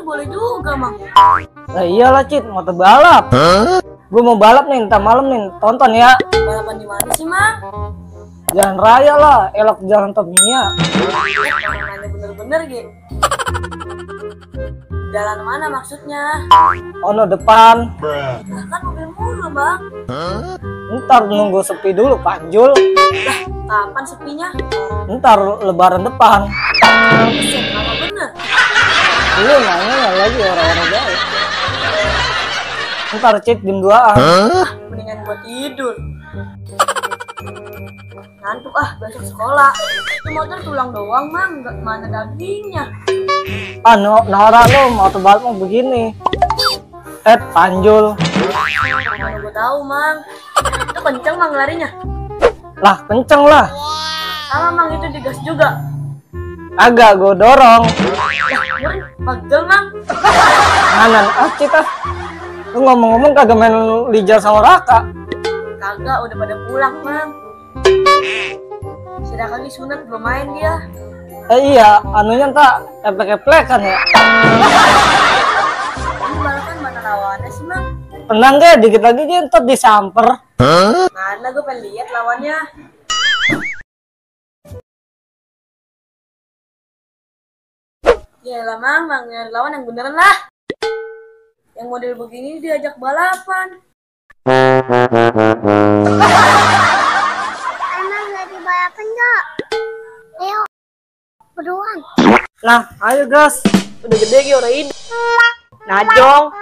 Boleh juga, Mang. Lah iyalah, Cit, motor balap. Gue mau balap nih, ntar malam nih, tonton ya. Balapan di mana sih, Mang? Jalan raya lah, elok jalan Tamiya. Nanya bener-bener gitu. Jalan mana maksudnya? Ono depan. Lah kan mobil mulu, Bang. Ntar nunggu sepi dulu, Panjul. Lah, kapan sepinya? Ntar lebaran depan. Buset, lama bener. Lu nanya lagi orang-orang baik. Ntar Cit jam 2-an. Mendingan gua tidur. Ngantuk besok sekolah. Itu motor tulang doang, Mang, nggak mana dagingnya. Nora lo motor balap mau begini. Panjul. Mana gua tahu, Mang. Itu kenceng, Mang, larinya. Lah kenceng lah. Sama, Mang, itu digas juga. Agak gue dorong. Pegel, Mang. Nganan Cit Lu ngomong-ngomong kagak main Lijal sama Raka? Kagak, udah pada pulang, Mang. Si Raka lagi sunat, belum main dia. Iya, anunya entah eplek-eplekan ya. Ini balapan mana lawannya sih, Mang? Tenang deh, dikit lagi dia ntar disamper. Mana gue pengen lihat lawannya. Ya lah, Mang, nyari lawan yang beneran lah. Yang model begini diajak balapan. Emang lagi balapan gak? Ayo, beruan. Nah, ayo gas. Udah gede gitu, udah hidup. Najong.